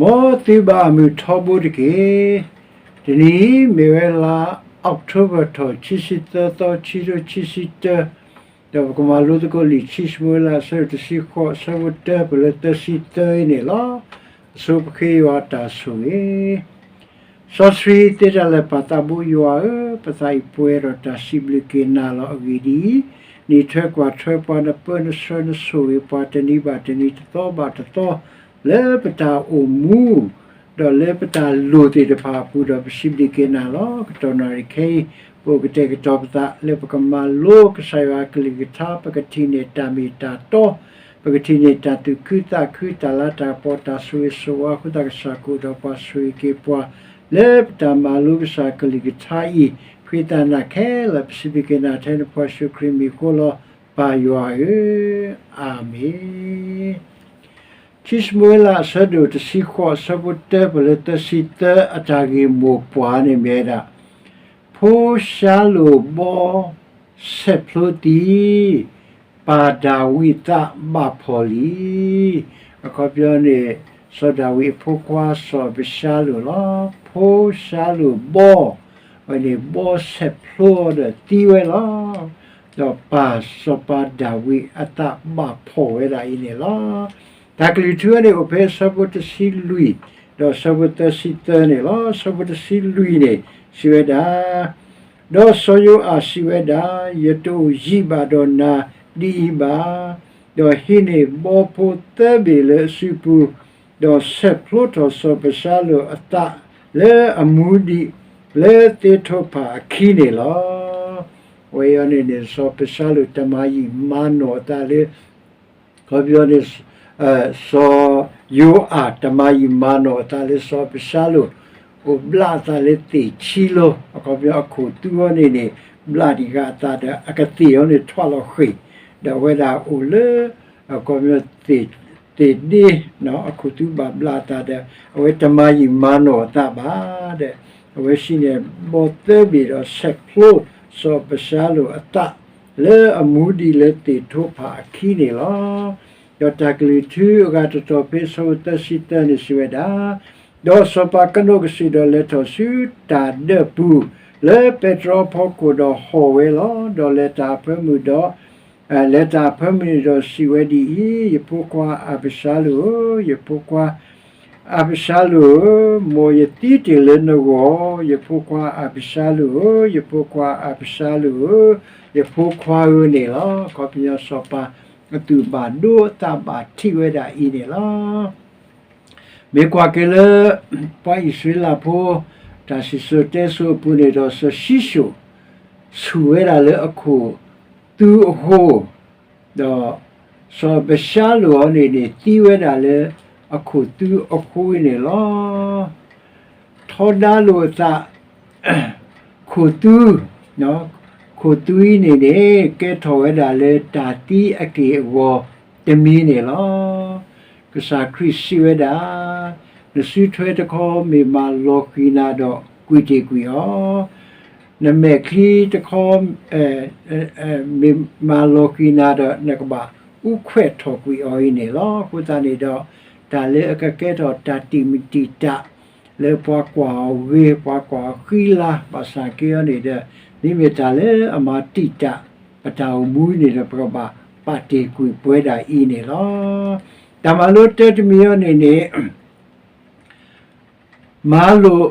မ်သုဘၣ်မုၢ်ထီဘိတက့ၢ်. တနံၤအံၤမ့ၢ်ဝဲလါ October ထီၣ် ခံဆံသၢသီ ခံကထိခံဆံတၢ, ဒီးပကမၤလိသကိးလံာ်ခံၡမူၤအ့လး အဆၢဒိၣ်တဆံဃိး အဆၢဖိတၢ ပလၢသၢဆံသၢအံၤန့ၣ်လီၤ. အဆိပဃ့ယွၤတၢ်ဆိၣ်ဂ့ၤ စီဆှံသ့တၢ်လၢာ်ပာ်သးဘိယွၤဧၢ, ပသးအံၤပှဲၤဒီးတၢ်စံးဘျုးက့ၤနၤလီၤ. အဂ့ၢ်ဒ်အံၤ, နံၣ်ထွဲကွၢ်ထွဲပှၤ, နပၢနဆှၢနဆိၣ်ဂ့ၤပှၤ တနံၤဘၣ်တနံၤ တသီဘၣ်တသီ လၢပတၢ်အိၣ်မူ ဒီးလၢပတၢ်လိၣ်သ့ၣ်တဖၣ်အပူၤ ဒီးပစံးဘျုးက့ၤနၤလီၤ. ကတီၢ်နၣ်ရံၣ်ခဲအံၤ ပအိၣ်ကတဲာ်ကတီၤပသး လၢပကမၤလိကစၢ်ယွၤအကလုၢ်ကထါ, ပကထံၣ်န့ၢ်တၢ်မ့ၢ်တၢ်တီ, ပကထံၣ်န့ၢ်တၢ်သူၣ်ခုသးခု, တၢ်လၤတၢ်ကပီၤ, တၢ်ဆိၣ်ဂ့ၤဆိၣ်ဝါအဃိသတး ကစၢ်ကအိၣ်ဒီးပှၤ ဆိၣ်ဂ့ၤက့ၤပှၤ လၢပတၢ်မၤလိကစၢ်အကလုၢ်ကထါအံၤ, ဖှံသးနၤခဲလၢာ် ပစံးဘျုးက့ၤနၤထဲနဖိယ့ၣ်ၡူးခရံာ်မံၤအဃိလီၤ. ပၢ်ယွၤဧၢ, အၤမ့ၣ်. ခံၡမူၤအ့လး အဆၢဒိၣ်တဆံဃိး အဆၢဖိတၢ ပလၢသၢဆံသၢ အတၢ်ဂ့ၢ်မိၢ်ပှၢ်န့ၣ်မ့ၢ်ဝဲဒၣ် ဖိၡါလိၣ်ဘီဆဲးဖျိသံ, ပၢ်ဒၤဝံးအသးဘၣ်ဖှီၣ်လံ. အခီပညီန့ၣ် စီၤဒၤဝံးအဖိခွါစီၤအၤဘၡါလိၣ်လီၤ. ဖိၡါလိၣ်ဘီ ဝဲန့ၣ်ဘီဆဲးဖျိအီၤဒီးသံဝဲလီၤ. ဒီးပၢ်စီၤပၤဒၤဝံးအသးဘၣ်ဖှီၣ်ဝဲဒၣ်အံၤန့ၣ်လီၤ. တၢ်ကလုၢ်ထူအံၤန့ၣ် အိၣ်ဖဲအဆၢဖိတဆံလွံၢ် ဒီးအဆၢဖိသၢဆံသၢန့ၣ်လီၤ. အဆၢဖိတဆံလွံၢ်န့ၣ် စံးဝဲဒၣ်, ဒီးစီၤယိၤအၤစံးဝဲဒၣ်, ယတအိၣ်ယံၤဘၣ်ဒီးနၤဒ်အံၤဘၣ်. ဒီးဟံးန့ၢ်ဘီဖိသၢဘ့ၣ်လၢအစုပူၤ, ဒီးဆဲးဖျိထီၣ်စီၤအၤဘၡါလိၣ်အသးလၢအမူဒံး လၢသ့းထိဖၣ်အခံန့ၣ်လီၤ. အဝဲအံၤန့ၣ်န့ၣ် စီၤအၤဘၡါလိၣ်တမၤယံာ်မၤနီၢ်အသးလၢ အခီပညီန့ၣ် စီၤယိၤအၤတမၤယံာ်မၤနီၢ်အသးလၢစီၤအၤဘၡါလိၣ် အိၣ်ဘျးအသးလၢသ့ၣ်ဆံလိၤ, အခီပညီအခိၣ်သူအီၤန့ၣ်န့ၣ် ဘျးတံၢ်ဃာ်အသးဒီး အကသ့ၣ်အီၤန့ၣ်ထွးလီၤဃ့ၢ်, ဒီးအဝဲဒၣ်အိၣ်လၢ အခီပညီ သ့ၣ်ဒ့ အခိၣ်သူဘၣ်ဘျးအသးဒီး အဝဲတမၤယံာ်မၤနီၢ်အသးဘၣ်ဒီး အဝဲဟံးန့ၢ် ဘီသၢဘ့ၣ်ဒီးဆဲးဖျိ စီၤအၤဘၡါလိၣ်အသး လၢအမူဒံးလၢသ့းထိဖၣ်အခံန့ၣ်လီၤ. ဒီးတၢ်ကလုၢ်ထူအဂၤတတီၤဖဲအဆၢဖိသၢဆံသၢန့ၣ်စံးဝဲဒၣ်, ဒီးစီၤပၤကနိးကစုာ်ဒီးလဲၤထီၣ်ဆူတၢ်ဒၢးပူၤ လၢပဲတြီဖီခိၣ်ဒီးဟီၣ်ဝဲလီၤ. ဒီးလဲၤတၢ်အဖၢမုၢ်ဒီး လဲၤတၢ်အဖၢမုၢ်န့ၣ်ဒီးစံးဝဲဒ်အံၤ, ယဖိခွါအၤဘၡါလိၣ်ဧၢ, ယဖိခွါ အၤဘၡါလိၣ်ဧၢ, မ်ယသံတ့ၢ်လၢနဂီၢ်, ယဖိခွါအၤဘၡါလိၣ်ဧၢ, ယဖိခွါအၤဘၡါလိၣ်ဧၢ, ယဖိခွါဧၢန့ၣ်လီၤ. အခီပညီစီၤပၤအသူၣ်ဘၣ်ဒိအသးဘၣ်ထံးဝဲဒၣ်အံၤန့ၣ်လီၤ. မ့ၢ်ကွၢ်က့ၤလၢ ပှၤအံၣ်စရ့လးဖိ တၢ်စံၣ်စိၤတဲစိၤအပူၤန့ၣ်ဒီး စီၤၡံၣ်ၡိၣ် ဆူၣ်ဝဲဒၣ်လၢအခိၣ်သူအဃိ ဒီးစီၤအၤဘၡါလိၣ်အံၤန့ၣ်န့ၣ် သံဝဲဒၣ်လၢအခိၣ်သူအဃိန့ၣ်လီၤ. ထီဒါလိာ်အသး ခိၣ်သူ, ခိၣ်သူအံၤန့ၣ်န့ၣ် ကဲထီၣ်ဝဲဒၣ်လၢတၢ်သံအက့ၢ်အဂီၤတမံၤန့ၣ်လီၤ. ကစၢ်ခရံာ်စံးဝဲဒၣ်, နစုထွဲတခီမ့ၢ်မၤလီၤဃံၤနၤဒီး ကွံာ်တ့ၢ်ကွံာ်အီၤ, နမဲာ်ချံတခီ မ့ၢ်မၤလီၤဃံၤနၤဒီးနကဘၣ်အူခွဲးထီၣ်ကွံာ်အီၤအံၤန့ၣ်လီၤ. အဃိသတးန့ၣ်ဒီး တၢ်လၢအကကဲထီၣ်တၢ်တံာ်မတံာ်တာ် လၢပှၤကွၢ်အီၤဂ့ၤ ပှၤကွၢ်အီၤဃံလၤ ဘၣ်ဆၣ်က့အီၤန့ၣ်ဒီး မ့မ့ၢ်တၢ်လၢအမၤတံာ်တာ် ပတၢ်အိၣ်မူန့ၣ်ဒီး ပကဘၣ်ပာ်တ့ၢ်ကွံာ်ပဝဲဒၣ်အံၤန့ၣ်လီၤ. တၢ်မၤလိတၢတမံၤအံၤန့ၣ်န့ၣ် မၤလိာ်,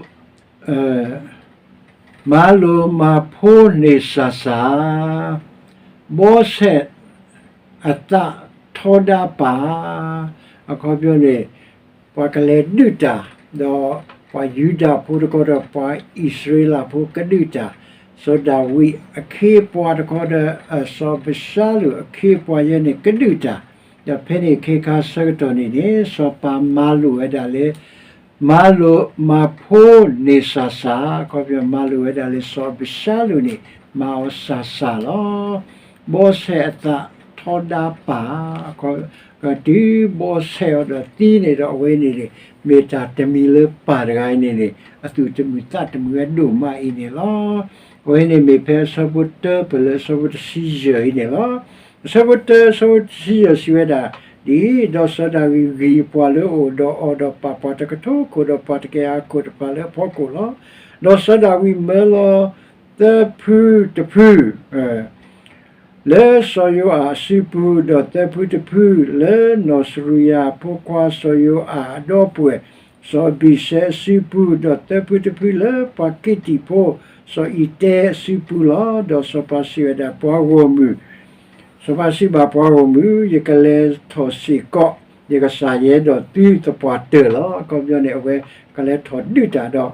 မၤလိာ်မၤဖိန့ၢ်စၢ်စၢ်, ဘီစဲးအသးထီဒါပၢ်, အခီပညီန့ၣ် ပှၤကလဲၤဒုးတၢ်, ဒီးပှၤယူဒၤဖိတခီဒီးပှၤအံၣ်စရ့လးဖိကဒုးတၢ်, စီၤဒၤဝံးအခ့အပှၤတခီဒီး စီၤအၤဘၡါလိၣ်အခ့အပှၤယဲန့ၣ်ကဒုးတၢ်, ဒီးဖဲန့ၣ်အခ့အခါဆၢကတီၢ်န့ၣ်န့ၣ် စီၤပၤမၤလိာ်ဝဲဒၣ်လၢ မၤလိာ်မၤဖိန့ၢ်စၢ်စၢ်, အခီပညီမၤလိာ်ဝဲဒၣ်လၢစီၤအၤဘၡါလိၣ်န့ၣ် မၤအီၤစၢ်စၢ်လီၤ. ဘီစဲးအသးထီဒါပၢ်, တုၤဘီစဲးအီၤဒီးသံန့ၣ်ဒီး အဝဲန့ၣ်န့ၣ် မ့ၢ်တၢ်တမံၤလၢပၢ်တဂၤအံၤန့ၣ်န့ၣ် အသူၣ်တမုာ်သးတမုာ်ဝဲဒိၣ်မးအံၤန့ၣ်လီၤ. အဝဲန့ၣ်မ့ၢ်ဖဲအဆၢဖိတၢပလၢအဆၢဖိတဆံယဲၢ်အံၤန့ၣ်လီၤ. အဆၢဖိတၢ အဆၢဖိတဆံယဲၢ်စံးဝဲဒၣ်, ဒ်အံၤ, ဒီးစီၤဒၤဝံးဂံၢ်ပှၤလၢအအိၣ်ဒီးအီၤ, ဒီးပာ်ပှၤတကထိခိၣ်, ဒီးပှၤတကယၤခိၣ်တဖၣ်လၢအဖီခိၣ်လီၤ. ဒီးစီၤဒၤဝံးမၢလီၤ သၢဖုတဖု လၢစီၤယိၤအၣ်အစုပူၤ, ဒီးသၢဖုတဖုလၢနီၢ်စရူၤယၤအဖိခွါစီၤယိၤအၣ်အဒီပုၢ်ဝဲၢ် စီၤအဘံၡဲအစုပူၤ, ဒီးသၢဖုတဖုလၢပှၤကံးတံၣ်ဖိ စီၤအံၤတဲအစုပူၤလီၤ. ဒီးစီၤပၤစံးဝဲဒၣ်, ပှၤဂီၢ်မုၢ်, စီၤပၤစံးဘၣ်ပှၤဂီၢ်မုၢ်, ယကလဲၤထီၣ်စ့ၢ်ကီး ယကစၢ်ယဲဒီးသုသပှၢ်တၢၢ်လီၤ. အခီပညီန့ၣ် အဝဲကလဲၤထီၣ်ဒုးတၢ်ဒီး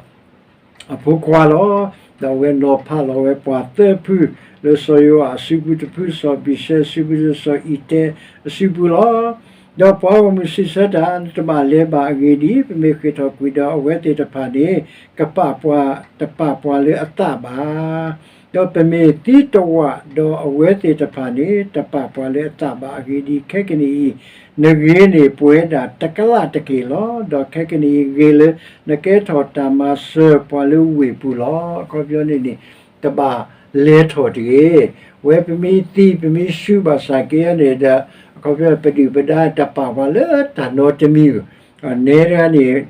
အဖိခွါလီၤ. ဒီးအဝဲနီၤဖးလီၤဝဲပှၤသၢဖု, လၢစီၤယိၤအၣ်အစုပူၤတဖု, စီၤအဘံၡဲအစုပူၤ, စီၤအံၤတဲအစုပူၤလီၤ. ဒီးပှၤဂီၢ်မုၢ်စံးဆၢတၢ်, နတဘၣ်လဲၤဘၣ်. အဂ့ၢ်ဒ်အံၤ, ပမ့ၢ်ဃ့ၢ်ထီၣ်ကွံာ်ဒီးအဝဲသ့ၣ်တဖၣ်န့ၣ်, ကပာ်ပှၤ, တပာ်ပှၤလၢအသးဘၣ်. ဒီးပမ့ၢ်သံတဝးဒီးအဝဲသ့ၣ်တဖၣ်န့ၣ်, တပာ်ပှၤလၢအသးဘၣ်. အဂ့ၢ်ဒ်အံၤ, ခဲကနံၣ်အံၤ နဂ့ၤန့ၢ်ပှဲၤဒၣ်တကလးတက့ၢ်လီၤ. ဒီးခဲကနံၣ်အံၤဂ့ၤလၢ နကဲထီၣ်တၢ်မၤစၢၤပှၤလၢဝ့ၢ်ပူၤလီၤ. အခီပညီန့ၣ်န့ၣ် တဘၣ်လဲၤထီၣ်တဂ့ၤ. ဝဲပမ့ၢ်သံပမ့ၢ်ဆူးဘၣ်ဆၣ်က့န့ၣ်ဒီး, အခီပညီပဒုၣ်ပဒါတပာ်ပှၤလၢတၢ်နီတမံၤဧိၤ, နဲဒၣ်န့ၣ်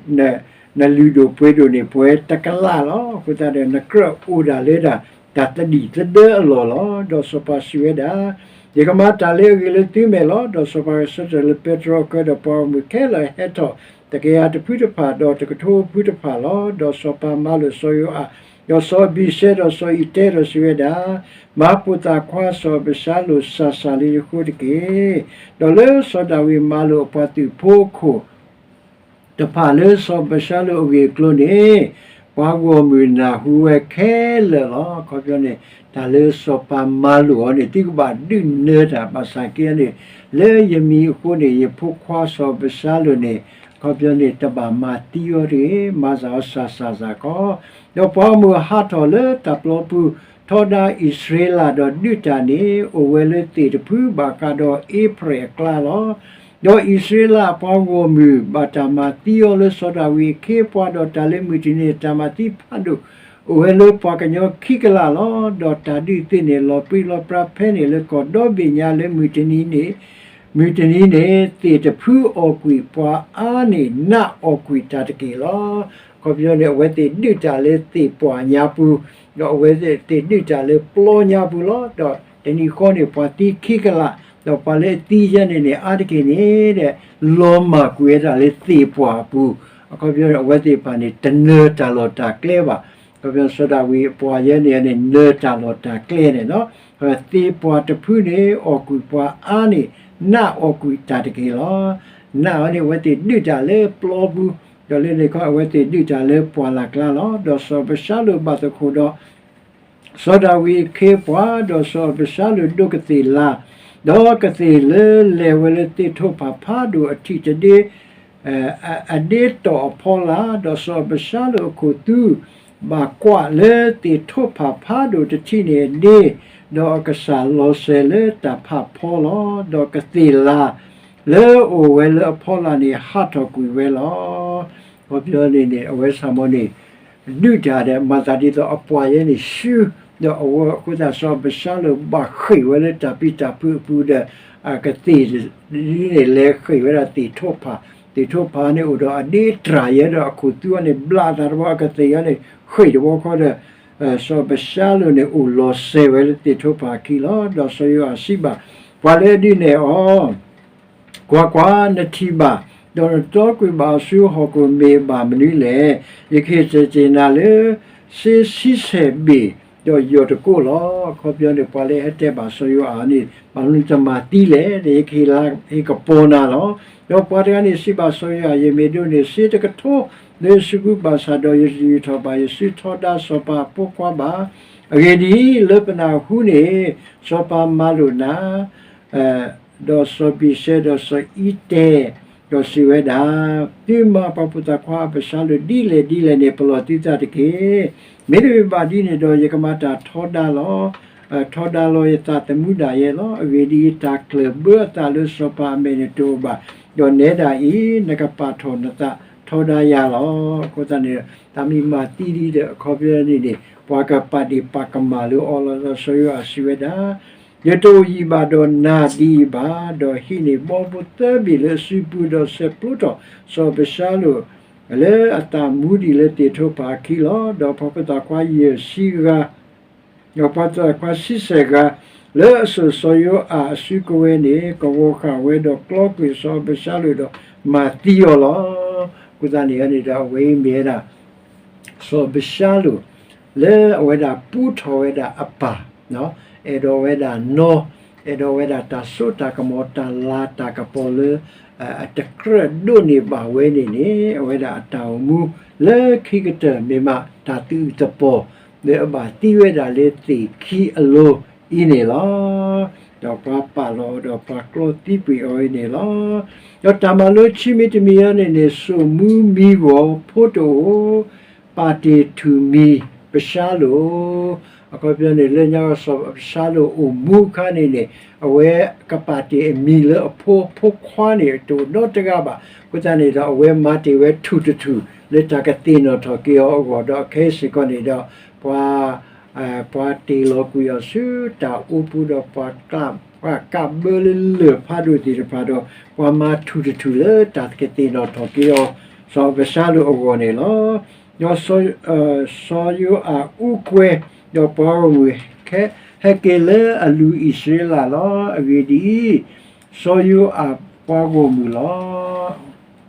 နလုၢ်ဒိၣ်ပှ့ၤဒိၣ်န့ၢ်ပှဲၤတကလးလီၤ. အဃိသတးဒီး နကြၢးအိၣ်ဒၣ်လၢဒၣ် တၢ်သဒံၣ်သဒၢအလီၢ်လီၤ. ဒီးစီၤပၤစံးဝဲဒၣ်, ယကမၤတၢ်လၢအဂ့ၤလၢသုမဲာ်လီၤ. ဒီးစီၤပၤဂဲၤဆၢထၢၣ်လၢပဲတြီအဃၢၤဒီးပှၤဂီၢ်မုၢ်ခဲလၢာ်ဟဲထီၣ် တကယၤတဖုတဖၣ်, ဒီးတကထိဖုတဖၣ်လီၤ. ဒီးစီၤပၤမၤလိာ်စီၤယိၤအၣ်, ဒီးစီၤအဘံၡဲ, ဒီးစီၤအံၤတဲ, ဒီးစံးဝဲဒၣ်, မၤပိာ်သၣ်ခွါစီၤအးဘၡါလိၣ်စၢ်စၢ်လၢယဃိတက့ၢ်. ဒီးလၢစီၤဒၤဝံးမၤလိာ်အပှၤသုးဖိအခိၣ် တဖၣ်လၢစီၤအးဘၡါလိၣ်အဂ့ၢ်အကျိၤန့ၣ်, ပှၤဂီၢ်မုၢ်နၢ်ဟူဝဲခဲလၢာ်လီၤ. အခီပညီန့ၣ် တၢ်လၢစီၤပၤမၤလိာ်အီၤန့ၣ် သုကဘၣ်ဒုးနၢတၢ်ဘၣ်ဆၣ်က့န့ၣ်, လၢယမံၤအဃိန့ၣ် ယဖိခွါစီၤအးဘၡါလိၣ်န့ၣ်, အခီပညီန့ၣ် တဘၣ်မၤသံအီၤတဂ့ၤ, မၤစၢၤအီၤစၢ်စၢ်စၢ်ကီး. ဒီးပှၤဂီၢ်မုၢ်ဟးထီၣ်လၢတၢ်ပျီပူၤ, ထီဒါအံၣ်စရ့လး, ဒီးဒုးတၢ်န့ၣ် အိၣ်ဝဲလၢသ့ၣ်တဖုဘၣ်ဃးဒီးအ့ဖြ့ၣ်အကျါလီၤ. ဒီးအံၣ်စရ့လးအပှၤဂီၢ်မုၢ် ဘၣ်တၢ်မၤသံအီၤလၢစီၤဒၤဝံးအခ့အပှၤ, ဒီးတၢ်လၢမုၢ်တနံၤန့ၣ် တၢ်မၤသံဖးဒိၣ် အိၣ်ဝဲလၢပှၤကညီခံကလးလီၤ. ဒီးတၢ်ဒုးသ့ၣ်န့ၣ် လီၤပြံလီၤပြါဖဲန့ၣ်လၢကီၢ်ဒီဘ့ၣ်ညါလၢမုၢ်တနံၤန့ၣ်, မုၢ်တနံၤန့ၣ် သ့ၣ်တဖုအီၣ်ကွံာ်ပှၤအါန့ၢ်နးအီၣ်ကွံာ်တၢ်တက့ၢ်လီၤ. အခီပညီန့ၣ် အဝဲသ့ၣ်ဒုးတၢ်လၢသ့ၣ်ပှၢ်ညါပူၤ, ဒီးအဝဲသ့ၣ်ဒုးတၢ်လၢပျီညါပူၤလီၤ. ဒီးတနံၤဃီန့ၣ် ပှၤသံခံကလး, ဒီးပှၤလၢအသံယဲန့ၣ်န့ၣ် အါတက့ၢ်န့ၣ်ဒီး လီၤမၢ်ကွံာ်ဝဲဒၣ်လၢသ့ၣ်ပှၢ်အပူၤ, အခီပညီန့ၣ် အဝဲသ့ၣ်တဖၣ်န့ၣ် တနၢၤတၢ်လီၢ်တၢ်ကျဲဘၣ်. အခီပညီစီၤဒၤဝံးအပှၤယဲန့ၣ်န့ၣ် နၢၤတၢ်လီၢ်တၢ်ကျဲန့ၣ်လီၤ. သ့ၣ်ပှၢ်တဖုန့ၣ် အီၣ်ကွံာ်ပှၤအါန့ၢ် နးအီၣ်ကွံာ်တၢ်တက့ၢ်လီၤ. နးအီၤန့ၣ် အဝဲသ့ၣ်ဒုးတၢ်လၢပျီပူၤ, ဒီးလၢန့ၣ်ခီ အဝဲသ့ၣ်ဒုးတၢ်လၢပှၢ်လၢ်ကျါလီၤ. ဒီးစီၤအးဘၡါလိၣ်ဘၣ်သကိးဒီး စီၤဒၤဝံးအခ့အပှၤ, ဒီးစီၤအးဘၡါလိၣ်ဒိးကသ့ၣ်လၤ, ဒီးကသ့ၣ်လၢလဲၤဝဲလၢသ့ၣ်ထိၣ်ဖးဖးဒိၣ်အထံၣ်တဒ့, အဒ့တီၣ်အဖီလာ်, ဒီးစီၤအးဘၡါလိၣ်အခိၣ်သူ ဘၣ်ကွၢ်လၢသ့ၣ်ထိၣ်ဖးဖးဒိၣ်တထံၣ်န့ၣ်အဒ့, ဒီးအကစၢ်လီၤစဲၤလၢတၢ်ဖးဖီလီၤ. ဒီးကသ့ၣ်လၤလၢအအိၣ်ဝဲလၢအဖီလာ်န့ၣ် ဟးထီၣ်ကွံာ်ဝဲလီၤ. အခီပညီန့ၣ်န့ၣ် အဝဲဆၣ်မီၤန့ၣ် ဒုးတၢ်ဒီး မၤသးဒ်သိးအပှၤယဲန့ၣ်ဆူ, ဒီးအဝဲအဃိသတးစီၤအးဘၡါလိၣ်ဘၣ်ဃ့ၢ်ဝဲလၢတၢ်ပံးတၢ်ဖုးအပူၤဒီး အကသ့ၣ်ဒ်န့ၣ်လဲၤဃ့ၢ်ဝဲဒၣ်သ့ၣ်ထိၣ်ဖး, သ့ၣ်ထိၣ်ဖးန့ၣ်အိၣ်ဒီးအဒ့တြၢ်ယဲဒီးအခိၣ်သူန့ၣ် ဘျးအသးတဘျီအကသ့ၣ်အီၤန့ၣ် ဃ့ၢ်တဘျီဃီဒီး စီၤအးဘၡါလိၣ်န့ၣ်အိၣ်လီၤစဲၤဝဲလၢသ့ၣ်ထိၣ်ဖးအခံလီၤ. ဒီးစီၤယိၤအၣ်စံးဘၣ် ပှၤလၢအဒုးနဲၣ်အီၤ ကွၢ်ကွၢ်, နထံၣ်ဘၣ်, ဒီးနတီကွံာ်ဘၣ်အီၤဆူဟီၣ်ခိၣ်မ့ၢ်ဘၣ်မနုၤလဲၣ်. ယကဟ့ၣ်စၢၢ်က့ၤနၤလၢ စ့ဆံဆဲၣ်ဘ့ၣ်, ဒီးယီၢ်တကိးလီၤ. အခီပညီန့ၣ် ပှၤလၢဟဲတဲဘၣ်စီၤယိၤအၤန့ၣ် ဘၣ်မနုၤတမၤသံလဲၣ်, ယကဟ့ၣ်လၤဟ့ၣ်ကပီၤနၤလီၤ. ဒီးပှၤတဂၤန့ၣ်စံးဘၣ်စီၤယိၤအၤ, ယမ့ၢ်ဒိးန့ၢ်စ့တကထိ လၢယစုပူၤဘၣ်ဆၣ်ဒီး ယတယူာ်ထီၣ်ဘၣ်ယစုထီဒါစီၤပၤအဖိခွါဘၣ်. အဂ့ၢ်ဒ်အံၤ, လၢပနၢ်ဟူန့ၣ် စီၤပၤမၤလိာ်နၤ ဒီးစီၤဘံၡဲဒီးစီၤအံၤတဲ ဒီးစံးဝဲဒၣ်, သုမၤပှၤပိာ်သၣ်ခွါအးဘၡါလိၣ်ဒ်လဲၣ်ဒ်လဲၣ်န့ၣ် ပလီၢ်သုသးတက့ၢ်. မ့တမ့ၢ်ဘၣ်ဒ်န့ၣ်ဒီး ယကမၤတၢ်ထီဒါလီၤ. ထီဒါလီၤယသးသမူဒၣ်ယဲလီၤ. အဂ့ၢ်ဒ်အံၤ, တၢ်ကျၢၢ်ဘၢအသးလၢစီၤပၤအမဲာ်န့ၣ်တအိၣ်ဘၣ်. ဒီးနဲဒၣ်အံၤ နကပာ်ထီၣ်နသးထီဒါယၤလီၤ. အဃိသတးန့ၣ် တၢ်မ့ၢ်မၤသံဒ်ဒီး အခီပညီန့ၣ်န့ၣ် ပှၤကပာ်ဒ့ၣ်ပာ်ကမၣ်လၢအီၤလီၤ. ဒီးစီၤယိၤအၤစံးဝဲဒၣ် ယတအိၣ်ယံၤဘၣ်ဒီးနၤဒ်အံၤဘၣ်. ဒီးဟံးန့ၢ်ဘီဖိသၢဘ့ၣ်လၢအစုပူၤ, ဒီးဆဲးဖျိထီၣ်စီၤအဘၡါလိၣ် လၢအသးမူဒံးလၢသ့ၣ်ထိဖးအခံလီၤ. ဒီးပှၤဖိသၣ်ခွါယဲၢ်ဆံဂၤ ဒီးပှၤဖိသၣ်ခွါဆံဆဲၣ်ဂၤ လၢအစိာ်စီၤယိၤအၤအစုကဝဲၤန့ၣ် ကဝီၤဃာ်ဝဲဒီး ကျီကွံာ်စီၤအဘၡါလိၣ်ဒီး မၤသံအီၤလီၤ. အဃိသတးန့ၣ်န့ၣ်ဒီး အဝဲအံၤမ့ၢ်ဝဲဒၣ် စီၤအဘၡါလိၣ် လၢအဝဲဒၣ်ပူထီၣ်ဝဲဒၣ်အပၢ်, အဲၣ်ဒိးဝဲဒၣ်နီၢ်, အဲၣ်ဒိးဝဲဒၣ်တၢ်စိတၢ်ကမီၤ တၢ်လၤတၢ်ကပီၤလၢ အတကြၢးဒိးန့ၢ်ဘၣ်ဝဲန့ၣ်န့ၣ် အဝဲဒၣ်အတၢ်အိၣ်မူ လၢခံကတၢၢ်မ့ၢ်မး တၢ်သယုၢ်သပီၤ လၢအဘၣ်သံဝဲဒၣ်လၢသ့ၣ်ခံအလိၤအံၤန့ၣ်လီၤ. ဒီးပှၤပာ်လီၤအီၤဒီးပှၤကျီသံကွံာ်အီၤအံၤန့ၣ်လီၤ. ဒီးတၢ်မၤလိခံမံၤတမံၤအံၤန့ၣ်န့ၣ် စိာ်မူမံဂီၤဖိတအိၣ်, ပာ်တ့ၢ်ထူၣ်မံၤပၡါလိၣ်. အခီပညီန့ၣ် လၢညါစီၤအဘၡါလိၣ်အိၣ်မူအခါန့ၣ်န့ၣ် အဝဲကပာ်တ့ၢ်အမံၤလၢအဖိ အဖိခွါန့ၣ် တအိၣ်နီတဂၤဘၣ်. အဃိသတးန့ၣ်ဒီး အဝဲမၤတ့ၢ်ဝဲထူၣ်တထူၣ် လၢတၢ်ကသ့ၣ်နီၣ်ထီၣ်က့ၤအီၤအဂီၢ် ဒီးအခဲအံၤစ့ၢ်ကီးန့ၣ်ဒီး ပှၤ ပှၤတ့ၢ်လီၤကွံာ်အီၤဆူတၢ်အိပူၤဒီး ပှၤ ပှၤကးဘၢလၢလၢၢ်ဖးဒိၣ်သ့ၣ်တဖၣ်ဒီး ပှၤမၤထူၣ်တထူၣ်လၢတၢ်ကသ့ၣ်နီၣ်ထီၣ်က့ၤအီၤ စီၤအဘၡါလိၣ်အဂီၢ်န့ၣ်လီၤ. ဒီးစီၤယိၤအၤအူကွဲ ဒီးပှၤဂီၢ်မုၢ် ဟဲက့ၤလၢအလူၤအံၣ်စရ့လးလီၤ. အဂ့ၢ်ဒ်အံၤ, စီၤယိၤအၤပှၤဂီၢ်မုၢ်လီၤ.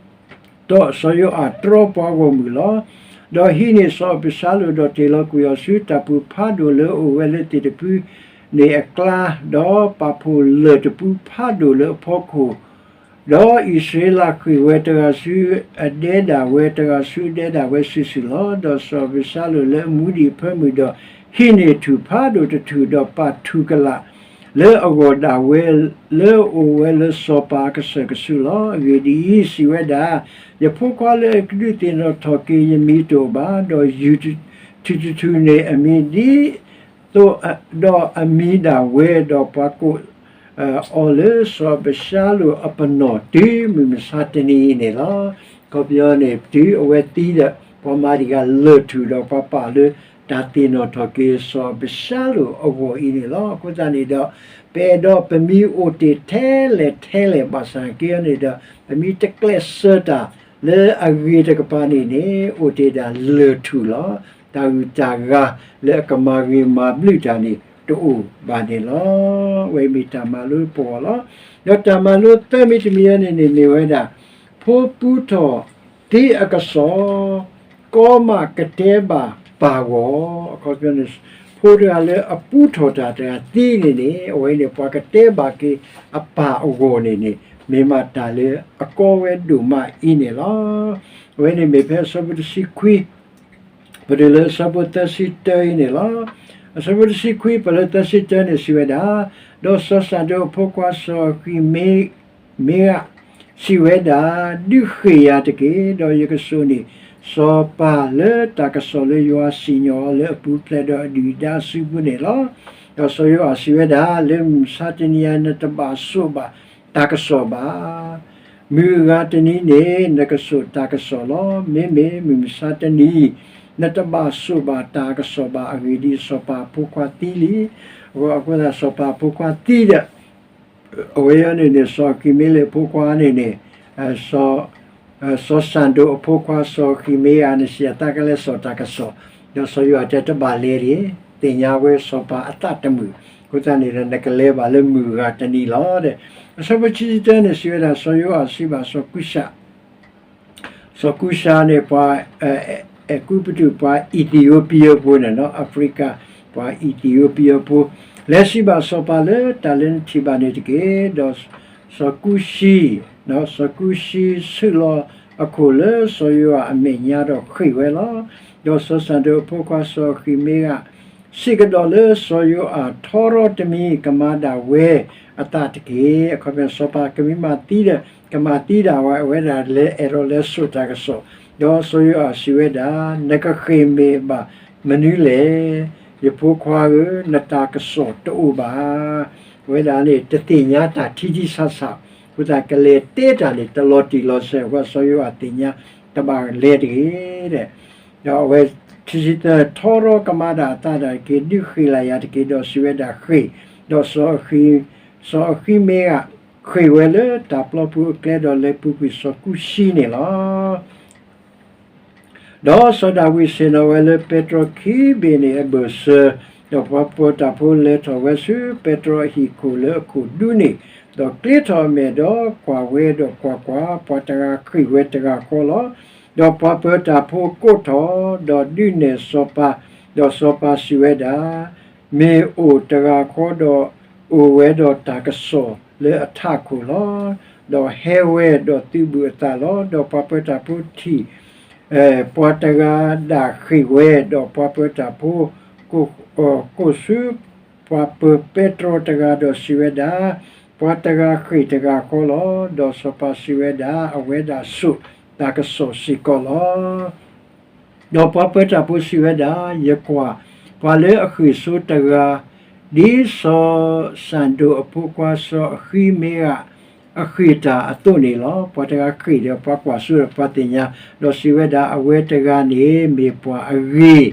ဒီးစီၤယိၤအၤတြီပှၤဂီၢ်မုၢ်လီၤ. ဒီးဟံးန့ၢ်စီၤအဘၡါလိၣ် ဒီးတ့ၢ်လီၤကွံာ်အီၤဆူတၢ်ပူၤဖးဒိၣ်လၢအအိၣ်ဝဲလၢသ့ၣ်တဖုန့ၣ်အကျါ, ဒီးပာ်ဖှိၣ်လၢၢ်တဖုဖးဒိၣ်လၢအဖီခိၣ်, ဒီးအံၣ်စရ့လးဃ့ၢ်ဝဲတဂၤဆူအဒဲဒၣ်ဝဲ, တဂၤဆူအဒဲဒၣ်ဝဲစုာ်စုာ်လီၤ. ဒီးစီၤအဘၡါလိၣ်လၢအမူဒံးအဖၢမုၢ်ဒီး ဟံးန့ၢ်ထူၣ်ဖးဒိၣ်တထူၣ်, ဒီးပာ်ထူၣ်ကလာ် လၢအဂီၢ်ဒၣ်ဝဲ လၢအအိၣ်ဝဲလၢစီၤပၤအကစၢၢ်ကဆူးလီၤ. အဂ့ၢ်ဒ်အံၤ, စံးဝဲဒၣ်, ယဖိခွါလၢအကဒုးသ့ၣ်နီၣ်ထီၣ်က့ၤယမံၤတအိၣ်ဘၣ်, ဒီးယုၢ်ထူၣ်တထူၣ်န့ၣ်အမံၤဒ်သိးဒီးအမံၤဒၣ်ဝဲ, ဒီးပှၤကိး အီၤလၢစီၤအဘၡါလိၣ်အပနီၣ်တုၤမုၢ်မဆါတနံၤအံၤန့ၣ်လီၤ. အခီပညီန့ၣ် တုၤအဝဲသံဒီး ပှၤမၤတ့ၢ်အီၤလၢၢ်ထူၣ်ဒီး ပှၤပာ်အီၤလၢတၢ်သ့ၣ်နီၣ်ထီၣ်က့ၤစီၤအဘၡါလိၣ်အဂီၢ်အံၤန့ၣ်လီၤ. အဃိသတးန့ၣ်ဒီး ပအဲၣ်ဒိးပမံၤအိၣ်တ့ၢ်ထဲလဲၣ်ထဲလဲၣ်ဘၣ်ဆၣ်က့န့ၣ်ဒီး ပမံၤတကျဲးစၢးတၢ်လၢအဂ့ၤတကပၤန့ၣ်န့ၣ် အိၣ်တ့ၢ်ဒၣ်လၢၢ်ထူၣ်လီၤ. တၢ်ဂုၤတၢ်ဂၤလၢအကမၤဂ့ၤမၤဘျုးတၢ်န့ၣ် တအိၣ်ဘၣ်န့ၣ်လီၤ. အဝဲမ့ၢ်တၢ်မၤလိပဂီၢ်လီၤ. ဒီးတၢ်မၤလိသၢမံၤတမံၤအံၤန့ၣ်န့ၣ် မ့ၢ်ဝဲဒၣ် ဖိပူထီၣ်သံအကစီၣ် ကီမးကတဲဘၣ်ပၢ်ဂီၢ်, အခီပညီန့ၣ် ဖိတဂၤလၢအပူထီၣ်တၢ်တဂၤသံန့ၣ်န့ၣ် အဝဲန့ၣ် ပှၤကတဲဘၣ်က့ၤအပၢ်အဂီၢ်န့ၣ်န့ၣ် မ့ၢ်မးတၢ်လၢအကီဝဲဒိၣ်မးအံၤန့ၣ်လီၤ. အဝဲန့ၣ်မ့ၢ်ဖဲအဆၢဖိတဆံခွံ ပတုၤလၢအဆၢဖိသၢဆံတၢအံၤန့ၣ်လီၤ. အဆၢဖိတဆံခွံ ပတုၤလၢသၢဆံတၢန့ၣ် စံးဝဲဒၣ်, ဒီးစီၤစၤဒိၣ်အဖိခွါစီၤဃံးမ့ မ့ဂး စံးဝဲဒၣ်, ဒုးဃ့ၢ်ယၤတက့ၢ်, ဒီးယကစိာ်န့ၢ်စီၤပၤလၢတၢ်ကစီၣ်လၢယွၤစံၣ်ညီၣ်အီၤလၢအပူၤဖျဲးဒီးအဒုၣ်အဒါအစုပူၤန့ၣ်လီၤ. ဒီးစီၤယိၤအၤစံးဝဲဒၣ်, လၢမုၢ်မဆါတနံၤအံၤ နတဘၣ်စိာ်ဘၣ်တၢ်ကစီၣ်ဘၣ်. မုၢ်ဂၤတနံၤန့ၣ် နကစိာ်တၢ်ကစီၣ်လီၤ. မ့မ့ၢ်မုၢ်မဆါတနံၤအံၤ နတဘၣ်စိာ်ဘၣ်တၢ်ကစီၣ်ဘၣ်. အဂ့ၢ်ဒ်အံၤ, စီၤပၤအဖိခွါသံလံ. အဃိသတး စီၤပၤအဖိခွါသံဒီး အဝဲအံၤန့ၣ်န့ၣ် စီၤဃံးမ့လ့းအဖိခွါန့ၣ်န့ၣ် စီၤစၤဒိၣ်အဖိခွါစီၤဃံးမ့ဂးန့ၣ် စံးအသးကလဲၤစိာ်တၢ်ကစီၣ်, ဒီးစီၤယိၤအၤတဲတဘၣ်လဲၤတဂ့ၤ, သ့ၣ်ညါဝဲစီၤပၤအသးတမုာ်, အဃိသတးန့ၣ်ဒီး နကလဲၤဘၣ်လၢမုၢ်ဂၤတနံၤလီၤ. အဆၢဖိခံဆံတၢန့ၣ် စံးဝဲဒၣ် စီၤယိၤအၤစံးဘၣ်စီၤကူၡး စီၤကူၡးန့ၣ် ပှၤ အဲၤကူပတူး ပှၤအံၣ်သံယိပံယီဖိန့ၣ် Africa ပှၤအံၣ်သံယိပံယီဖိ, လဲၤစံးဘၣ်စီၤပၤလၢတၢ်လၢနထံၣ်ဘၣ်န့ၣ်တက့ၢ်. ဒီးစီၤကူၡး စီၤကူၡးဆူးလီၤအခိၣ်လၢစီၤယိၤအၤအမဲာ်ညါဒီးဃ့ၢ်ဝဲလီၤ. ဒီးစီၤစၤဒိၣ်အဖိခွါစီၤဃံးမ့ဂး စံးကဒီးလၢစီၤယိၤအၤ ထီရီတမံၤ ကမၤဒၣ်ဝဲအသးတက့ၢ်. အခီပညီ စီၤပၤကမံးမးသံဒီး ကမၤသံဒၣ်ဝဲ အဝဲဒၣ်လဲၤအဲၣ်ဒိးလဲၤစိာ်တၢ်ကစီၣ်, ဒီးစီၤယိၤအၤစံးဝဲဒၣ်, နကဃ့ၢ်မ့ၢ်ဘၣ်မနုၤလဲၣ်. ယဖိခွါဧၢ, နတၢ်ကစီၣ်တအိၣ်ဘၣ်. အဝဲဒၣ်န့ၣ် တသ့ၣ်ညါတၢ်ထံထံဆးဆး, အဃိသတးကလဲၤတဲတၢ်န့ၣ် တလီၤတံၢ်လီၤဆဲး, အဃိစီၤယိၤအၤသ့ၣ်ညါ တဘၣ်လဲၤတဂ့ၤ ဒီးအဝဲ ခံဆံသၢ ထီရီကမၤဒၣ်အသးဒၣ်တက့ၢ်, ဒုးဃ့ၢ်လၢ်ယၤတက့ၢ်, ဒီးစံးဝဲဒၣ်ဃ့ၢ်, ဒီးစီၤအဃံမ့ဂၤ ဃ့ၢ်ဝဲလၢတၢ်ပျီပူၤအကျဲ ဒီးလဲၤပူၤကွံာ်စီၤကူၡံန့ၣ်လီၤ. ဒီးစီၤဒၤဝံးဆ့ၣ်နီၤဝဲလၢပဲတြီခံဘ့ၣ်န့ၣ်အဘၢၣ်စၢၤ, ဒီးပှၤပၢၤတၢ်ဖိလဲၤထီၣ်ဝဲဆူပဲတြီအဟံၣ်ခိၣ်လၢအခိၣ်ဒူန့ၣ်, ဒီးကျ့ထီၣ်အမဲာ်ဒီးကွၢ်ဝဲ, ဒီးကွၢ်ကွၢ်, ပှၤတဂၤဃ့ၢ်ဝဲတဂၤဃီလီၤ. ဒီးပှၤပၢၤတၢ်ဖိကိးထီၣ်, ဒီးဒုးနဲၣ်စီၤပၤ, ဒီးစီၤပၤစံးဝဲဒၣ်, မ့ၢ်အိၣ်တဂၤဃီဒီး အိၣ်ဝဲဒီးတၢ်ကစီၣ်လၢအထးခိၣ်လီၤ. ဒီးဟဲဝဲဒီးသုးဘူးအသးလီၤ. ဒီးပှၤပၢၤတၢ်ဖိထံၣ် ပှၤတဂၤဒၣ်ဃ့ၢ်ဝဲ, ဒီးပှၤပၢၤတၢ်ဖိ ကိးဆူပှၤပၢၤပဲတြီတဂၤဒီးစံးဝဲဒၣ်, ပှၤတဂၤဃ့ၢ်တဂၤဃီလီၤ. ဒီးစီၤပၤစံးဝဲဒၣ်, အဝဲဒၣ်ဆိးတၢ်ကစီၣ်စ့ၢ်ကီးလီၤ. ဒီးပှၤပၢၤတၢ်ဖိစံးဝဲဒၣ်, ယကွၢ်ပှၤလၢအဃ့ၢ်စိတဂၤ, ဒ်စီၤစၣ်ဒိၣ်အဖိခွါစီၤအဃံမ့ဂၤ အဃ့ၢ်တၢ်အသိးန့ၣ်လီၤ. ပှၤတဂၤဃ့ၢ်ဒီးပှၤကွၢ်စိဒီးပှၤသ့ၣ်ညါ, ဒီးစံးဝဲဒၣ်, အဝဲတဂၤန့ၣ်မ့ၢ်ပှၤအဂ့ၤ,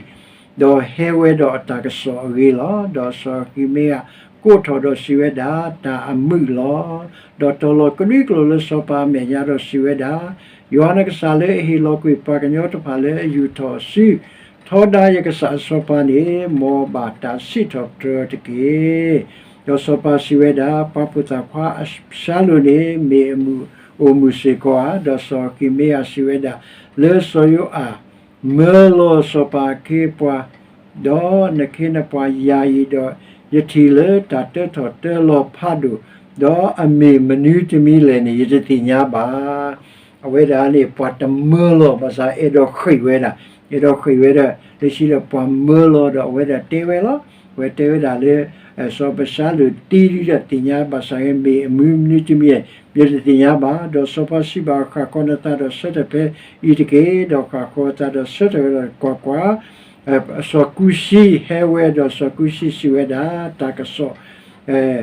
ဒီးဟဲဝဲဒီးအတၢ်ကစီၣ်အဂ့ၤလီၤ. ဒီးစီၤအဃံမ့ဂၤကိးထီၣ်ဒီးစံးဝဲဒၣ်, တၢ်အမုာ်လီၤ. ဒီးတီၤလီၤကဒွံကျိာ်လၢစီၤပၤအမဲာ်ညါဒီးစံးဝဲဒၣ်, ယွၤနကစၢ်လၢအဟ့ၣ်လီၤကွံာ်ပှၤကညီတဖၣ်လၢအယူာ်ထီၣ်အစု, ထီဒါယကစၢ်စီၤပၤန့ၣ်, မ်ဘၣ်တၢ်စံးထီၣ်ပတြၢၤတက့ၢ်. ဒီးစီၤပၤစံးဝဲဒၣ်, ပှၤဖိသၣ်ခွါအၡါလိၣ်န့ၣ် မ့ၢ်အမုာ်အိၣ်မုာ်စ့ၢ်ကီးဧါ. ဒီးစီၤအဃံမ့ဂၤစံးဝဲဒၣ်, လၢစီၤယိၤအၤ မၢလီၤစီၤပၤအခ့အပှၤ, ဒီးနခ့နပှၤယၤအံၤဒီး, ယထံၣ်လၢတၢ်တၢထီၣ်တၢလီၤဖးဒိၣ်, ဒီးအမ့ၢ်မနုၤတမံၤလဲၣ်န့ၣ် ယတသ့ၣ်ညါဘၣ်. အဝဲဒၣ်န့ၣ် ပှၤတမၢလီၤဘၣ်ဆၣ် အဲၣ်ဒိးဃ့ၢ်ဝဲဒၣ်, အဲၣ်ဒိးဃ့ၢ်ဝဲဒၣ်, လၢခံဒီးပှၤမၢလီၤဒီးအဝဲဒၣ်တဲဝဲလီၤ. အဝဲတဲဝဲဒၣ်လၢ စီၤပၤအၡါလိၣ်တ့ဒုဒီးသ့ၣ်ညါဘၣ်ဆၣ် မ့ၢ်အမနုၤတမံၤ ယတသ့ၣ်ညါဘၣ်. ဒီးစီၤပၤစံးဘၣ်, ဃၣ်ဃီနသးဒီးဆၢထၢၣ်ဖဲအံၤတက့ၢ်. ဒီးဃၣ်ဃီအသးဒီးဆၢထၢၣ်ဝဲဒီး ကွၢ်ကွၢ်, စီၤကူၡံဟဲဝဲ, ဒီးစီၤကူၡံစံးဝဲဒၣ်, တၢ်ကစီၣ်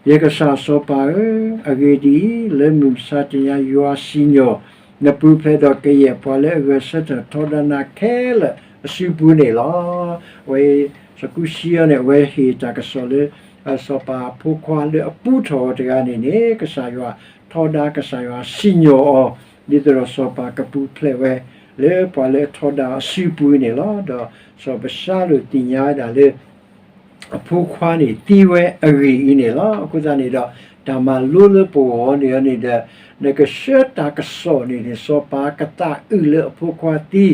ယကစၢ်စီၤပၤဧၢ, အဂ့ၢ်ဒ်အံၤ, လၢမုၢ်မဆါတနံၤညါယွၤစံၣ်ညီၣ်နပူၤဖျဲးဒီးကယဲၢ်ပှၤလၢအဂဲၤဆၢထၢၣ်ထီဒါနၤခဲလၢာ်အစုပူၤန့ၣ်လီၤ. အဝဲ စီၤကူၡံအံၤန့ၣ် အဝဲဟ့ၣ်တၢ်ကစီၣ်လၢ စီၤပၤအဖိခွါလၢအပူထီၣ်အီၤတဂၤန့ၣ်န့ၣ် ကစၢ်ယွၤထီဒါ ကစၢ်ယွၤစံၣ်ညီၣ်အီၤ, ဒ်သိးဒီးစီၤပၤကပူၤဖျဲးဝဲ လၢပှၤလၢအထီဒါအစုပူၤန့ၣ်လီၤ. ဒီးစီၤပၤအၡါလိၣ်သ့ၣ်ညါဝဲဒၣ်လၢ အဖိခွါန့ၣ်သံဝဲအဂ့ၢ်အံၤန့ၣ်လီၤ. အဃိသတးန့ၣ်ဒီး တၢ်မၤလိလၢပဂီၢ်န့ၣ်န့ၣ်ဒီး နကဆှၢတၢ်ကစီၣ်န့ၣ်န့ၣ် စီၤပၤကသးအုးလၢအဖိခွါသံ,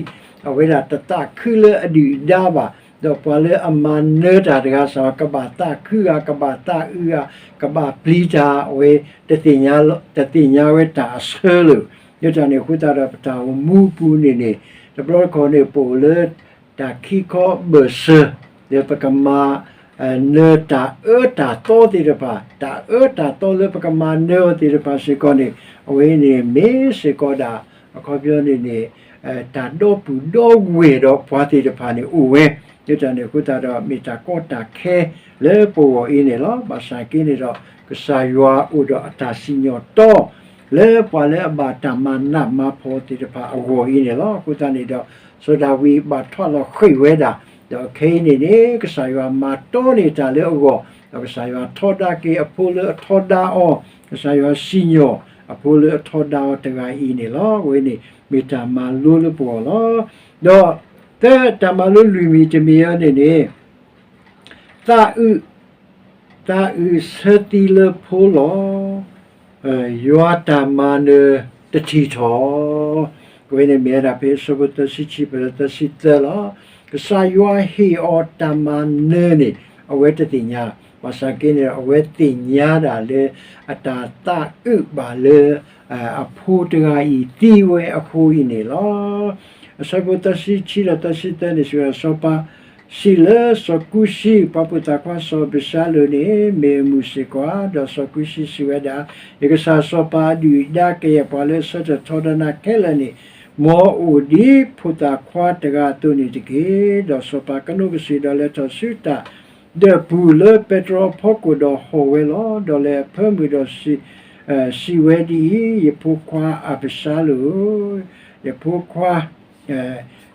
အဝဲဒၣ်တသးခုလၢအဒုၣ်အဒါဘၣ်, ဒီးပှၤလၢအမၤနၢၤတၢ်တဂၤစ့ၢ်ကီး ကဘၣ်သးခုဧါ, ကဘၣ်သးအုးဧါ, ကဘၣ်ပျံၤတၢ်, အဝဲ တသ့ၣ်ညါဝဲတၢ်အဆၢလၢၤ. လၢတၢ်န့ၣ်အဃိသတးဒီး ပတၢ်အိၣ်မူပူၤန့ၣ်န့ၣ် တဘျီတခီၣ်န့ၣ် ပအိၣ်လၢ တၢ်ခံခီဘၢၣ်စၢၤ လၢပကမၤ နၢၤတၢ်အၢတၢ်သီသ့ၣ်တဖၣ်, တၢ်အၢတၢ်သီလၢပကမၤနၢၤအီၤသ့ၣ်တဖၣ်စ့ၢ်ကီးန့ၣ် အဝဲန့ၣ်မ့ၢ်စ့ၢ်ကီးဒၣ် အခီပညီန့ၣ်န့ၣ် တၢ်ဒီပုၢ်ဒီဝဲၢ်ဒီးပှၤသ့ၣ်တဖၣ်န့ၣ်အိၣ်ဝဲ. လၢတၢ်န့ၣ်အဃိသတးဒီး မ့ၢ်တၢ်ကီတၢ်ခဲလၢပဂီၢ်အံၤန့ၣ်လီၤ. ဘၣ်ဆၣ်က့န့ၣ်ဒီး ကစၢ်ယွၤအိၣ်ဒီးအတၢ်စံၣ်ညီၣ်တီ လၢပှၤလၢအဘၣ်တၢ်မၤနးမၤဖှီၣ်သ့ၣ်တဖၣ်အဂီၢ်အံၤန့ၣ်လီၤ. အဃိသတးန့ၣ်ဒီး စီၤဒၤဝံးဘၣ်ထွးလီၤဃ့ၢ်ဝဲဒၣ်, ဒီးခဲအံၤန့ၣ်န့ၣ် ကစၢ်ယွၤမၤတီန့ၢ်တၢ်လၢအဂီၢ်, ဒီးကစၢ်ယွၤထီဒါက့ၤအဖိလၢအထီဒါအီၤ, ကစၢ်ယွၤစံၣ်ညီၣ်အဖိလၢအထီဒါအီၤတဂၤအံၤန့ၣ်လီၤ. အဝဲန့ၣ် မ့ၢ်တၢ်မၤလိလၢပဂီၢ်လီၤ. ဒီး သၢ တၢ်မၤလိလွံၢ်မံၤတမံၤအံၤန့ၣ်န့ၣ် သးအုး, သးအုးဆၢသံလၢဖိလီၤ. ယွၤတၢ်မၤနၢၤတထံၣ်ထီၣ်. အဝဲန့ၣ်မ့ၢ်ဝဲဒၣ်ဖဲအဆၢဖိသၢဆံခံဖဲသၢဆံသၢလီၤ. ကစၢ်ယွၤဟ့ၣ်အီၤတၢ်မၤနၢၤန့ၣ် အဝဲတသ့ၣ်ညါ, ဘၣ်ဆၣ်က့န့ၣ် အဝဲသ့ၣ်ညါဒၣ်လၢ အတၢ်သးအုးဘၣ်လၢ အဖိတဂၤအံၤသံဝဲအဃိအံၤန့ၣ်လီၤ. အဆၢဖိသၢဆံခံဒီးသၢဆံသၢန့ၣ် စံးဝဲဒၣ် စီၤပၤ စံးလၢစီၤကူၡံ ပှၤဖိသၣ်ခွါစီၤအဘၡါလိၣ်န့ၣ် မ့ၢ်အမုာ်စ့ၢ်ကီးဧါ. ဒီးစီၤကူၡံစံးဝဲဒၣ်, ယကစၢ်စီၤပၤအဒုၣ်အဒါကယဲၢ်ပှၤလၢအဆၢထၢၣ်ထီဒါနၤခဲလၢာ်န့ၣ် မ်အအိၣ်ဒ်ဖိသၣ်ခွါတဂၤအသိးန့ၣ်တက့ၢ်. ဒီးစီၤပၤကနိးကစုာ်ဒီးလဲၤထီၣ်ဆူတၢ်ဒၢးပူၤလၢပဲတြီအဖီခိၣ်ဒီးဟီၣ်ဝဲလီၤ. ဒီးလဲၤအဖၢမုၢ်ဒီး စံးဝဲဒ်အံၤ, ယဖိခွါအဘၡါလိၣ်ဧၢ, ယဖိခွါ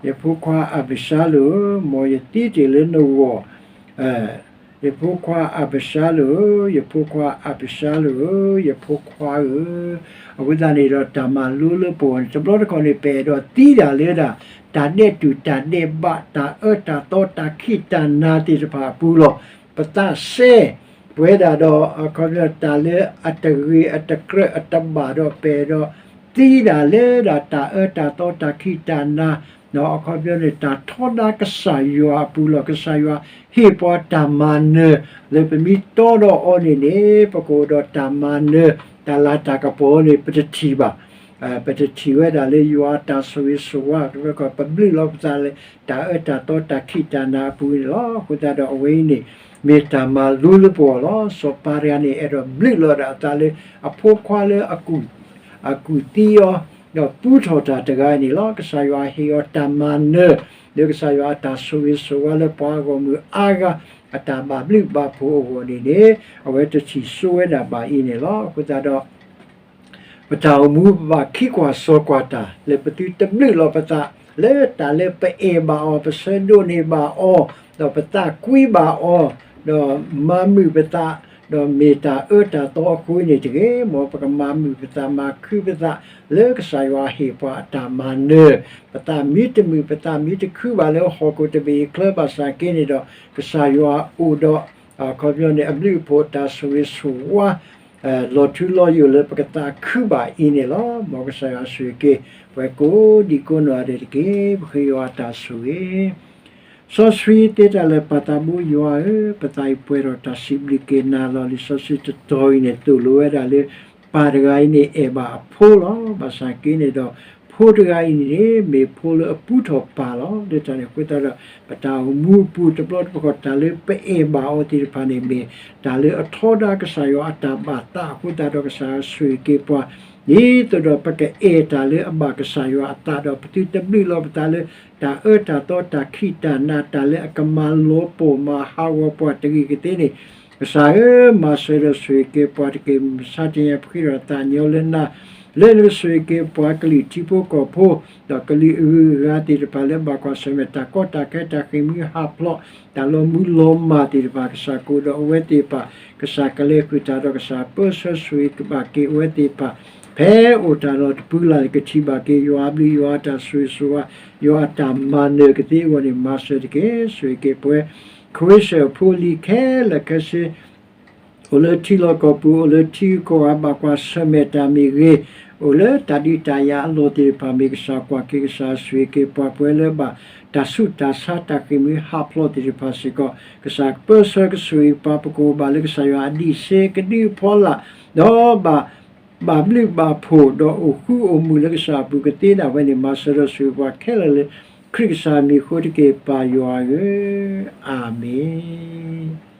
ယဖိခွါအဘၡါလိၣ်ဧၢ, မ်ယသံတ့ၢ်လၢနဂီၢ်, ယဖိခွါအးဘၡါလိၣ်ဧၢ, ယဖိခွါအးဘၡါလိၣ်ဧၢ, ယဖိခွါဧၢ, အဃိသတးန့ၣ်ဒီး တၢ်မၤလိလၢပဂီၢ်န့ၣ် တဘျီတခီၣ်န့ၣ် ပအဲၣ်ဒိးသံဒၣ်လၢဒၣ် တၢ်ဒဲးတူၢ်တၢ်ဒဲးဘး တၢ်အၢတၢ်သီ တၢ်ခံးတၢ်နၤသ့ၣ်တဖၣ်အပူၤလီၤ. ပသးစဲ ပဝဲဒၣ်ဒီး အခီပညီ တၢ်လၢအတဂ့ၤအတကြၢးအတဘၣ်ဒီး ပအဲၣ်ဒိးသံဒၣ်လၢဒၣ် တၢ်အၢတၢ်သီ တၢ်ခံးတၢ်နၤ အခီပညီန့ၣ် တၢ်ထီဒါကစၢ်ယွၤအပူၤလီၤ. ကစၢ်ယွၤဟ့ၣ်ပှၤတၢ်မၤနၢၤ လၢပမ့ၢ်တီဒီးအီၤန့ၣ်န့ၣ် ပကအိၣ်ဒီးတၢ်မၤနၢၤ တၢ်လၤတၢ်ကပီၤန့ၣ် ပတထံၣ်ဘၣ်. ပတထံၣ်ဝဲဒၣ်လၢယွၤအတၢ်ဆိၣ်ဂ့ၤဆိၣ်ဝါ တဘျီခီ ပဘျုးလီၤပသးလၢ တၢ်အၢတၢ်သီ တၢ်ခံးတၢ်နၤအပူၤန့ၣ်လီၤ. အဃိသတးဒီး အဝဲအံၤန့ၣ် မ့ၢ်တၢ်မၤလိလၢပဂီၢ်လီၤ. စီၤပၤတဂၤန့ၣ် အဲၣ်ဒိးဘျုးလီၤဒၣ်အသးလၢ အဖိခွါလၢ အကူၣ်သံအီၤ ဒီးပူထီၣ်တၢ်တဂၤန့ၣ်လီၤ. ကစၢ်ယွၤဟ့ၣ်အီၤတၢ်မၤနၢၤ လၢကစၢ်ယွၤအတၢ်ဆိၣ်ဂ့ၤဆိၣ်ဝါလၢပှၤအဂီၢ်မုၢ်အါဂၤ အတၢ်ဘၣ်ဘျုးဘၣ်ဖှိၣ်အဂီၢ်န့ၣ်န့ၣ် အဝဲတထံၣ်ဆိဝဲဒၣ်ဘၣ်အံၤန့ၣ်လီၤ. အဃိသတးဒီး ပတၢ်အိၣ်မူပဘၣ်ခံကွၢ်စီၤကွၢ်တၢ် လၢပသုတဘျုးလီၤပသး လၢတၢ်လၢပအဲၣ်ဘၣ်အီၤ ပဆၢဒိးန့ၢ်ဘၣ်အီၤ ဒီးပသးကွံဘၣ်အီၤ ဒီးမၤမုာ်ပသး ဒီးမ့ၢ်တၢ်အၢတၢ်သီအဃိန့ၣ်တဂ့ၤ, မ်ပကမၤမုာ်ပသး မၤခုပသး လၢကစၢ်ယွၤဟ့ၣ်ပှၤအတၢ်မၤနၢၤ, ပသးမ့ၢ်တမုာ် ပသးမ့ၢ်တခုဘၣ်လၢဟီၣ်ခိၣ်တဘ့ၣ်အံၤအချၢဘၣ်ဆၣ်က့န့ၣ်ဒီး ကစၢ်ယွၤအိၣ်ဒီး အခီပညီန့ၣ် အဘျုးအဖှိၣ်တၢ်ဆိၣ်ဂ့ၤဆိၣ်ဝါ လီၤထူလီၤယိာ်လၢပကသးခုဘၣ်အံၤန့ၣ်လီၤ. မ်ကစၢ်ယွၤဆိၣ်ဂ့ၤက့ၤ ပှၤကိးဒံကိးနီၢ်ဂၤဒဲးတက့ၢ်. ပဃ့ယွၤအတၢ်ဆိၣ်ဂ့ၤ စီဆှံသ့တၢ်လၢာ်ပၢ်သးဘိယွၤဧၢ, ပသးအံၤပှဲၤဒီးတၢ်စံးဘျုးက့ၤနၤလီၤ. လံာ်စီဆှံတတီၤအံၤန့ၣ် သိၣ်လိဝဲဒၣ်လၢ ပၢ်တဂၤအံၤန့ၣ် အဲၣ်ဘၣ်အဖိလီၤ. ဘၣ်ဆၣ်က့န့ၣ်ဒီး ဖိတဂၤအံၤန့ၣ် မ့ၢ်ဖိလၢအပူထီၣ်ပၢ်လီၤ. လၢတၢ်န့ၣ်အဃိသတးဒီး ပတၢ်အိၣ်မူအပူၤတဘျီတခီၣ် တၢ်လၢပအဲၣ်ဘၣ်အီၤသ့ၣ်တဖၣ်န့ၣ် မ့ၢ်တၢ်လၢအထီဒါကစၢ်ယွၤအတၢ်ဘၣ်သးအဃိသတးဒီး ကစၢ်ယွၤဆိၣ်ဂ့ၤက့ၤပှၤ ဒ်သိးဒီးပကအဲၣ်တၢ်လၢအဘၣ်ကစၢ်ယွၤအသးဒီး ပသုတဘျုးလီၤပသးလၢ တၢ်အၢတၢ်သီ တၢ်ခံးတၢ်နၤ တၢ်လၢအကမၤလီၤပှီၢ်မၤဟးဂီၤပှၤတဂ့ၤကသ့န့ၣ် ကစၢ်ဧၢ, မၤစၢၤဒီးဆိၣ်ဂ့ၤက့ၤပှၤတက့ၢ်. မုၢ်မဆါတနံၤအံၤပဃ့ဒီးသးညီလၢနၤ လၢနကဆိၣ်ဂ့ၤက့ၤပှၤကလုာ်ထံဖိကီၢ်ဖိ ဒီးကလုာ်အဂုၤအဂၤသ့ၣ်တဖၣ်လၢဘၣ်ကွၢ်ဆၢၣ်မဲာ်တၢ်ကီတၢ်ခဲ တၢ်ဃ့ၢ်မှံဟးဖျိး တၢ်လီၤမူလီၤမၢ်သ့ၣ်တဖၣ် ကစၢ်ကအိၣ်ဒီးအဝဲသ့ၣ်တဖၣ် ကစၢ်ကလဲၤဃုာ်တၢ်ဒီး ကစၢ်ပၢဆှၢဆိၣ်ဂ့ၤက့ၤဘၣ်က့ၤအဝဲသ့ၣ်တဖၣ် ဖဲအိၣ်တၢ်လီၢ်တပူၤလၢ်န့ၣ် ကထံၣ်ဘၣ်က့ၤယွၤအဘျုး ယွၤအတၢ်ဆိၣ်ဂ့ၤဆိၣ်ဝါ ယွၤအတၢ်မၤနၢၤကသ့အဂီၢ်န့ၣ် မၤစၢၤတက့ၢ်. ဆိၣ်ဂ့ၤက့ၤပဝဲ ခဝ့ၡၢၣ်ဖိလံၤခဲလၢာ်ခဲဆ့ အိၣ်လၢထံလီၢ်ကီၢ်ပူၤ အိၣ်လၢထံဂုၤကီၢ်ဂၤ ဘၣ်ကွၢ်ဆၢၣ်မဲာ်တၢ်မ့ၢ်ဂ့ၤ, အိၣ်လၢတၢ်ဒုးတၢ်ယၤအလီၢ်သ့ၣ်တဖၣ် မ့ၢ်ကစၢ်ကွၢ်က့ၤ ကစၢ်ဆိၣ်ဂ့ၤက့ၤပှၤ ပဝဲလၢဘၣ်တၢ်ဆူးတၢ်ဆါ တၢ်ဃ့ၢ်မှံဟးဖျိးသ့ၣ်တဖၣ်စ့ၢ်ကီး ကစၢ်ကပၢဆှၢကဆိၣ်ဂ့ၤပှၤ ပကအိၣ်ဘၣ်လၢကစၢ်ယွၤအဒံးဆှံ ကဒုးဖီလာ် ဒီးဘၣ် ဘၣ်ဘျုးဘၣ်ဖှိၣ် ဒီးအိၣ်ဃူအိၣ်မုာ်လၢကစၢ်အပူၤကသ့ဒၣ်ဝဲန့ၣ် မၤစၢၤဒီးဆိၣ်ဂ့ၤပှၤခဲလၢာ်လၢ ခရံာ်ကစၢ်မံၤအဃိတက့ၢ် ပၢ်ယွၤဧၢ, အၤမ့ၣ်.